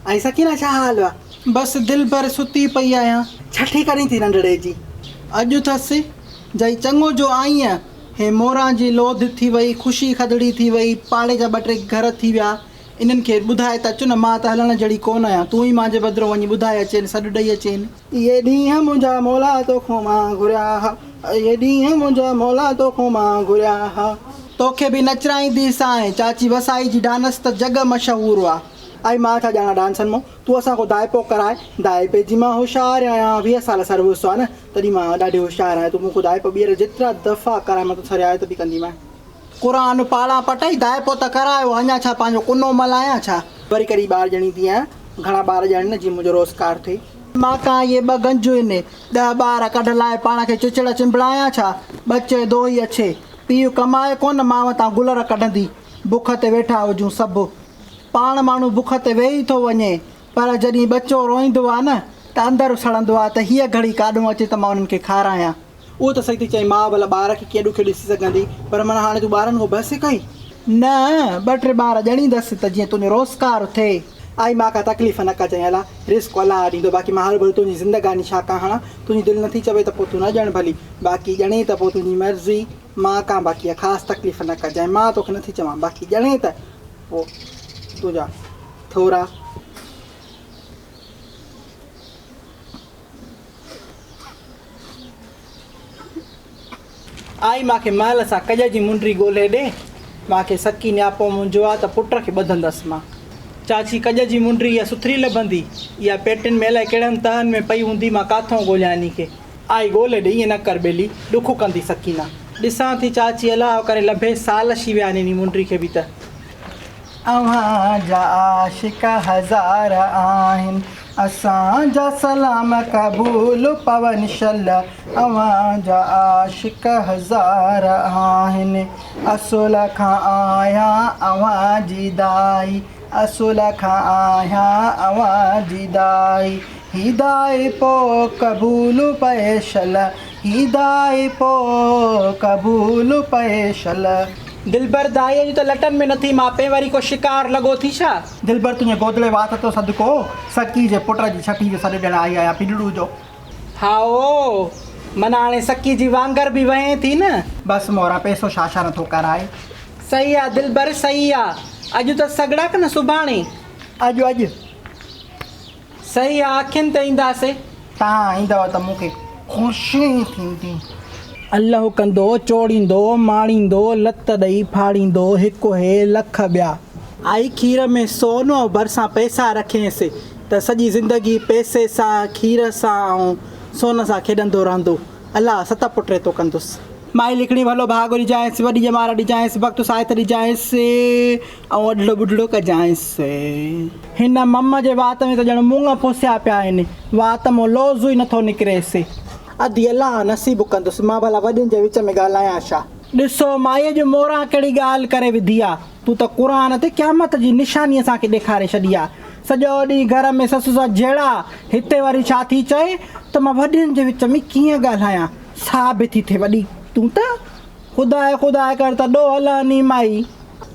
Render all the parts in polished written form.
۽ سڪينه ڇا حال آ؟ بس دلبر ستي پئي آهيان. ڇٺي ڪڏهن ٿي ننڍڙي جي؟ اڄ اٿس. جئي چڱو جو آئينء. هي موران جي لوڌ ٿي وئي، خوشي کدڙي ٿي وئي، پاڙي جا ٻه ٽي گهر ٿي ويا. انهن کي ٻڌائي ته اچ نه، مان ته هلڻ جهڙي ڪونه آهيان. تون ئي مانجي بدرون وڃي ٻڌائي اچين، سڏ ڏئي اچين. اهي ڏينهن منهنجا مولا توکون مان گهريا ها. اهي ڏينهن منهنجا مولا توکون مان گهريا ها. توکي به نچرائينديسانء. چاچي وسائي جي ڊانس ته جڳ مشهور آ. ائي مان ڇا ڄاڻان ڊانسن مون. تون اسان کان دائپو ڪراء. دائپي جي مان هوشيار آهيان. 20 سال سروس آ نه، تڏهن مان ڏاڍي هوشيار آهيان. تون مون کان دائپو ٻيهر جيترا دفعا ڪرائين مان توسان رعايت به ڪنديمانء. قرآن پاڙان پٽئي دائپو ته ڪرايو، اڃا ڇا پنهنجو ڪنو ملايان ڇا؟ وري ڪڏهن ٻار ڄڻيندي آهيان. گهڻا ٻار ڄڻ نه جيئن منهنجو روزگار ٿئي. مان ڪان اهي ٻه گنج هن، ڏهه ٻار ڪڍ لاء پاڻ کي چچڙ چنبڙايان ڇا؟ ٻچي دوهي اڇي. پيء ڪمائي ڪونه، ماء تان گلر ڪڍندي. بک تي ويٺا هجون سڀ. پاڻ ماڻهو بک تي ويهي ٿو وڃي، پر جڏهن ٻچو روئيندو آ نه ته اندر سڙندو آ ته هيء گهڙي ڪاڏهون اچي ته مان انهن کي کارايان. اهو ته صحيح ٿي چئين، ماء ڀلا ٻار کي ڪيئن ڏکيو ڏسي سگهندي، پر معنيٰ هاڻي تون ٻارن کان بس ڪئي؟ نه، ٻه ٽي ٻار ڄڻيندس ته جيئن تنهنجو روزگار ٿئي. آئي ماء ڪا تڪليف نه ڪجانء الا، رزق الله ڏيندو، باقي مان هروڀرو تنهنجي زندگاني ڇا ڪان هڻان، تنهنجي دل نٿي چوي ته پوء تون نه ڄڻ ڀلي، باقي ڄڻين ته پوء تنهنجي مرضي، ماء ڪان باقي اها خاص تڪليف نه ڪجانء، مان توکي نٿي چوان، باقي ڄڻين ته پوء تنهنجا ٿورا. آئي مان کي مهل سان ڪڄ جي منڊي ڳولهي ڏي. مان کي سڪي نياپو منهنجو آ ته پٽ کي ٻڌندس مان. چاچي ڪڄ جي منڊي اها سٿري لڀندي. اها پيٽين ۾ الائي ڪهڙن تهن ۾ پئي هوندي مان ڪاٿئون ڳولهيان انهي کي. آئي ڳولهي ڏي ائين نه ڪر ٻيلي، ڏک ڪندي سڪينه. ڏسان ٿي چاچي الله ڪري لڀي سال شي ويا آهن انهي منڊي کي به ته. اوهان جا عاشق هزار آهن اسان جا سلام قبول پون شل اوهان جا عاشق هزار آهن اصل کان آهيان اوهان جي دائي اصل کان آهيان اوهان جي دائي هي دائي پو قبول پئي شل هي دائي پو قبول پئي شل. دلبر دائيء جون ته لٽن ۾ نٿي ماپين، وري ڪو شڪار لڳو ٿي ڇا؟ دلبر تنهنجي گودڙي وات تو صدقو، سڪي جي پٽ جي ڇٺي جو سڏ ڏيڻ آئي آهيان پيڏڙو جو. هائو، معنيٰ هاڻي سڪي جي وانگر به وهين ٿي نه؟ بس موران پئسو ڇا ڇا نٿو ڪرائي. صحيح آ دلبر صحيح آ، اڄ ته سڳڙا ڪه نه سڀاڻي؟ اڄ اڄ. صحيح آ اکين تي اينداسي. توهان ايندؤ ته مون کي خوشي ٿيندي. الله ڪندو، چوڙيندو، ماڻيندو، لت ڏئي ڦاڙيندو، هڪ هي لک ٻيا. آئي کير ۾ سون ۽ ڀرسان پئسا رکينس ته سڄي زندگي پئسي سان، کير سان ۽ سون سان کيڏندو رهندو. الله ست پٽ ريتو ڪندس. مائي لکڻي ڀلو ڀاڳ ڏجانئس، وڏي ڄمار ڏجانئس، بخت ساهت ڏجانئس ۽ اڍڙو ٻڍڙو ڪجانئس. هن مم جي وات ۾ ته ڄڻ مڱ ڦسيا پيا آهن، وات مان لوظ ئي نٿو نڪريس. ادي الله نصيب ڪندس، مان ڀلا وڏين جي وچ ۾ ڳالهايان ڇا؟ ڏسو مائيء جو موران ڪهڙي ڳالهه ڪري وڌي آ. تون ته قرآن تي قيامت جي نشاني اسان کي ڏيکاري ڇڏي آ. سڄو ڏينهن گهر ۾ سس سان جهيڙا، هتي وري ڇا ٿي چئي ته مان وڏين جي وچ ۾ ڪيئن ڳالهايان. سا به ٿي ٿئي وڏي تون ته خداء خداء ڪر ته ڏوهه لهني مائي.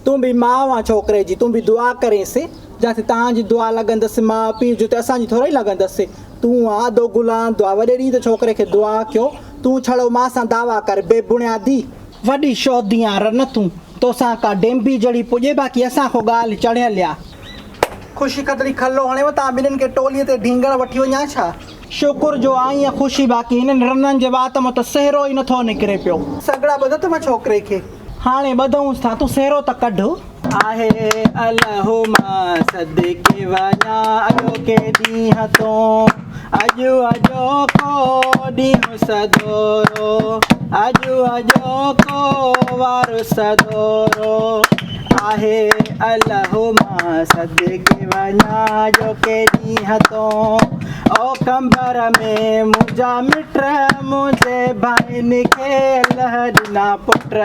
تون به ماء آن ڇوڪري جي، تون به دعا ڪرينس، جاسين توهان جي دعا لڳندس ماء پيء جي ته اسان جي ٿورئي لڳندس. تون آن اڌو غلام دعا وڏي ڏينهن ته ڇوڪري کي دعا ڪيو، تون ڇڙو مان سان دعويٰ ڪر بي بڻيادي. وڏي شودي آن رن تون، توسان ڪا ڊيمبي جهڙي پڄي باقي اسان کان ڳالهه چڙهيل آ. خوشي کدڙي کلو هڻيو تان ٻنهين کي ٽوليء تي ڍينگڻ وٺي وڃان ڇا؟ شڪر جو آئين خوشي باقي هنن رنن جي وات مان ته سهرو ئي نٿو نڪري پيو. سڳڙا ٻڌ ته مان ڇوڪري کي. هاڻي ٻڌئونس ٿا تون سهرو ته ڪڍ. آهي الهو مان صدقي وڃان اڄوڪي ڏينهن تون اڄ اڄوڪو ڏينهن سدورو اڄ اڄوڪو وارو سدورو آهي الهو مان صدقي وڃان اڄوڪي ڏينهن تون او قمبر ۾ منهنجا مٽ منهنجي ڀائين کي الله ڏنا پٽ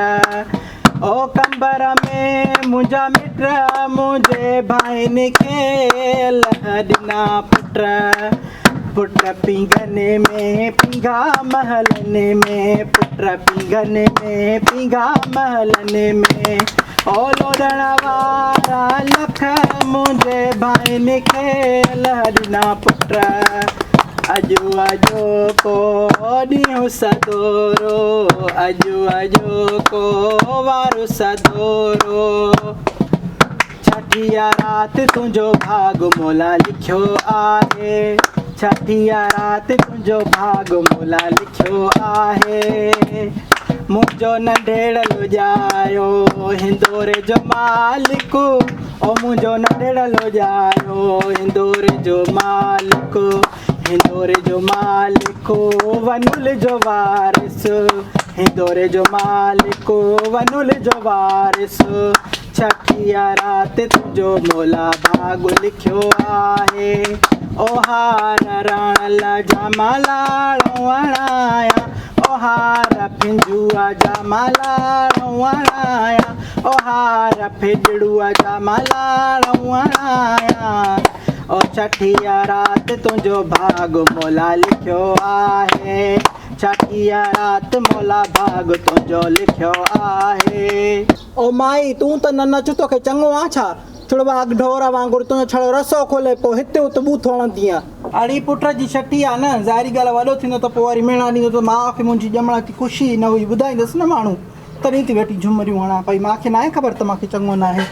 او قمبر ۾ منهنجا مٽ منهنجي ڀائين کي الله ڏنا پٽ پٽ پينگهن ۾ پينگها محلن ۾ پٽ پينگهن ۾ پينگها محلن ۾ او لوڏڻ وارا لک منهنجي ڀائن کي الله ڏنا پٽ. اڄ اڄوڪو ڏينهن سدورو، اڄ اڄوڪو وارو سدورو. ڇٺيء رات تنهنجو ڀاڳ مولا لکيو آهي، ڇٺيء رات تنهنجو ڀاڳ مولا لکيو آهي. منهنجو ننڍڙلو ڄايو هندوري جو مالڪ، او منهنجو ننڍڙلو ڄايو هندوري جو مالڪ، هندوري جو مالڪ ونل جو وارث، هندوري جو مالڪ ونل جو وارث. ڇٺيء رات تنهنجو مولا ڀاڳ لکيو آهي. او هار راڻل جا مان لاڙئون اڻايان، او هار ڦنجوء جا مان لاڙئون اڻايان، او هار ڦيڄڙوء جا مان لاڙئون اڻايان. او ڇٺيء رات تنهنجو ڀاڳ مولا لکيو آهي. ڇٺيء رات مولا ڀاڳ تنهنجو لکيو آهي. او مائي، تون ته نه نچ، توکي چڱو آ ڇا؟ ڇڙوا اڳ ڍور وانگر تنهنجو ڇڙو رسو کولي پوء هتي هت ٻوٿ هڻندينء. اڙي پٽ جي ڇٺي آ نه، ظاهري ڳالهه آ وڏو ٿيندو ته پوء وري ميڻا ڏيندو ته ماء کي منهنجي ڄمڻ تي خوشي ئي نه هئي، ٻڌائيندس نه ماڻهو، تڏهن ٿي ويٺي جهمريون هڻان پئي، مان کي ناهي خبر ته مان کي چڱو ناهي.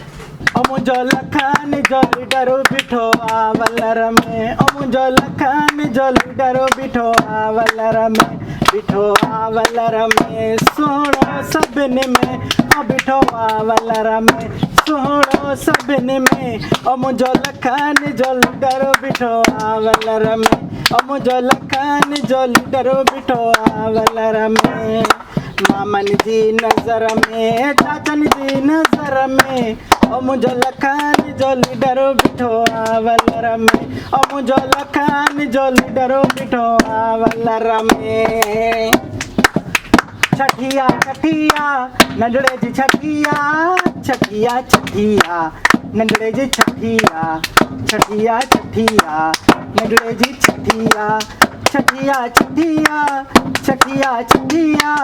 او منهنجو لکن جو ليڊر بيٺو آ ولر ۾، او منهنجو لکن جو ليڊر بيٺو آ ولر ۾، بيٺو آ ولر ۾، سهڻو سڀني ۾، او بيٺو آ ولر ۾، سهڻو سڀني ۾، او منهنجو لکن جو ليڊر بيٺو آ ولر ۾، او منهنجو لکن جو ليڊر بيٺو آ ولر ۾. مامن جي نظر ۾، چاچن جي نظر ۾، او منهنجو لکن جو ليڊر بيٺو آ ولر ۾، او منهنجو لکن جو ليڊر بيٺو آ ولر ۾. ڇٺيا ڇٺيا ننڍڙي جي ڇٺيا، ڇٺيا ڇٺيا ننڍڙي جي ڇٺيا، ڇٺيا ڇٺيا ننڍڙي جي ڇٺيا. ڇٺيا ڇٺيا ڇٺيا ڇٺيا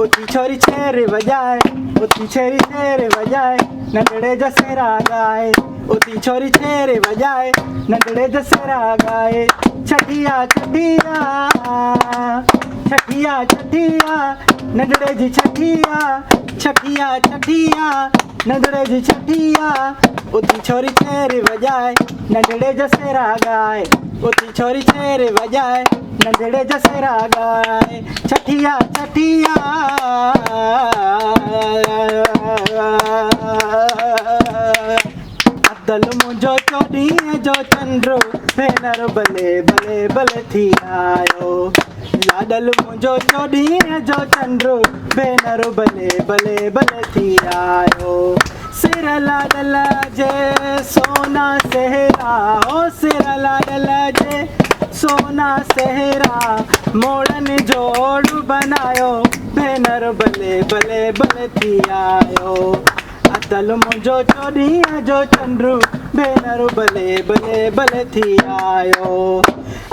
اٿي ڇوري ڇير وڄائي اٿي ڇيري ڇير وڄائي ننڍڙي جا سهرا ڳائي اٿي ڇوري ڇير وڄائي ننڍڙي جا سهرا ڳائي ڇٺيا ڇٺيا ڇٺيا ڇٺيا ننڍڙي جي ڇٺيا ڇٺيا ڇٺيا ننڍڙي جي ڇٺيا اٿي ڇوري ڇير وڄائي ننڍڙي جا سهرا ڳائي اٿي ڇوري ڇير وڄائي ننڍڙي جا سهرا ڳائي ڇٺيا ڇٺيا عبدل منهنجو چوڏهينء جو چنڊ ڀينر بلي بلي بلي ٿي آيو لاڏل منهنجو چوڏهينء جو چنڊ ڀينر بلي بلي بلي ٿي آيو سر لاڏل جي سونا سهرا هو سر لاڏل جي سونا سهرا موڙن جوڙ بنايو ڀينر بلي بلي بلي ٿي آيو ادل منهنجو چوڏهينء جو چنڊ ڀينر بلي بلي بلي ٿي آيو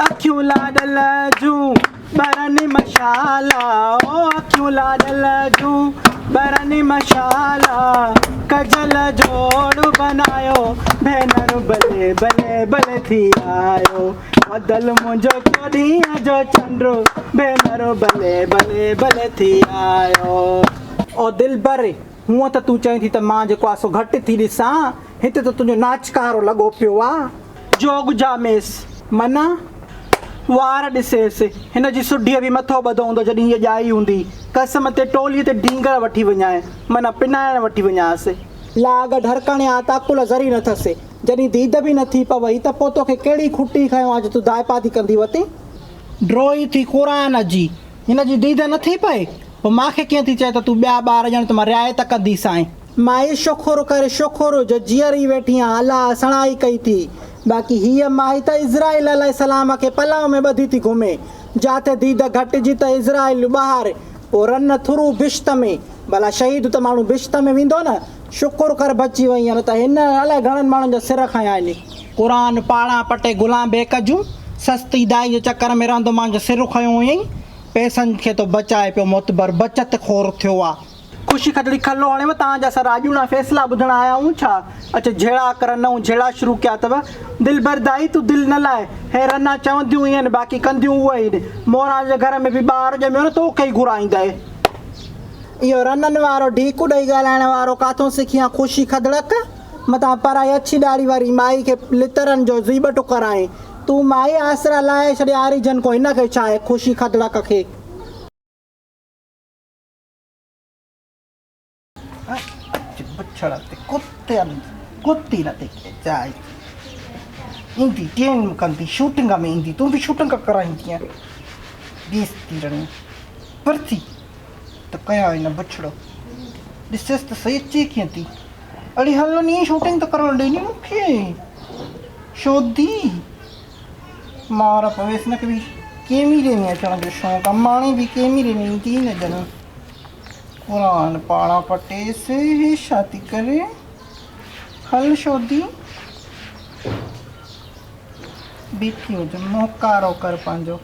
اکيون لاڏل جون ٻرن مشالا او اکيون لاڏل جون ٻرن مشالا ڪجل جوڙ بنايو ڀينر بلي بلي بلي ٿي آيو ادل منهنجو چوڏهينء جو چنڊ ڀينر بلي بلي بلي ٿي آيو. او دلبر! هونء ته تون چئين ٿي ته مان جيڪو آ سو گهٽ ٿي ڏسان، هت ته تنهنجو ناچڪارو لڳو پيو آ. جوڳ جا ميس، منا وار ڏسيس. هن جي سڍيء به مٿو ٻڌو هوندو جڏهن هيء ڄائي هوندي. قسم تي ٽوليء تي ڍينگڙ وٺي وڃانء، منا پنائڻ وٺي وڃانس. لاڳ ڍرڪڻ آ ته عقل ذري نه ٿس. جڏهن ديد به نه ٿي پوئي ته پوء توکي ڪهڙي کٽي کنيو آ جو تون دائپا ٿي ڪندي وتين. ڊوئي ٿي قرآن جي. هن جي ديد نه ٿي پئي. پوء مان کي ڪيئن ٿي چئي ته تون ٻيا ٻار ڄڻ ته مان رعايت ڪنديسانء. مائي شڪر ڪر شڪر جو جيئري ويٺي آن الله سڻائي ڪئي ٿي. باقي هيء مائي ته عزرائيل عليه السلام کي پلئه ۾ ٻڌي ٿي گهمي. جاٿي ديد گهٽجي ته عزرائيل ٻاهر، پوء رن ٿرو بهشت ۾. ڀلا شهيد ته ماڻهو بهشت ۾ ويندو نه. شڪر ڪر بچي وئين نه ته هن الائي گهڻن ماڻهن جا سر کنيا آهن. قرآن پاڙان پٽي غلام بيڪ جون سستي دائي جي چڪر ۾ رهندو ماڻهن جو سر کنيو هئائين. پئسن کي ٿو بچائي پيو معتبر بچت خور ٿيو آ. خوشي کدڙي کلو هڻيو، توهان جا سر اڄوڻا فيصلا ٻڌڻ آيا آهيون ڇا؟ اچ جهيڙا ڪر نئون جهيڙا شروع ڪيا اٿو. دلبر دائي تون دل نه لاء، هي رنا چونديون ئي آهن باقي ڪنديون اهي ئي. موران جي گهر ۾ به ٻار ڄميو نه توکي ئي گهرائيندء. اهو رنن وارو ڍيڪ ڏئي ڳالهائڻ وارو ڪاٿون سکي آن خوشي کدڙڪ؟ متان پرائي اڇي ڏاڙهي واري مائي کي لترن جو زيٻٽو ڪرائين. تون مائي آسرا لاهي ڇڏي آريجن کان هن کي ڇا آهي خوشي کدڙڪ کي. اچ بڇڙ تي ڪتين ڪتي نه تي کي جائي ايندي ٽين ڪندي شوٽنگ ۾ ايندي تون به شوٽنگ ڪرائيندي بيستي رڻي پرٿي ته ڪيا هن بڇڙو ڏسيس ته سهي اچي ڪيئن ٿي اڙي هل ني شوٽنگ ته ڪرڻ ڏي ني مونکي شودي مار پويس نه ڪبي ڪيميري ۾ اچڻ جو شوق آ ماڻي به ڪيميري ۾ ايندي نه ڄڻ قرآن پاڙا پٽيس هي ڇا ٿي ڪري هل شودي بيٺي هج منهن ڪارو ڪر پنهنجو.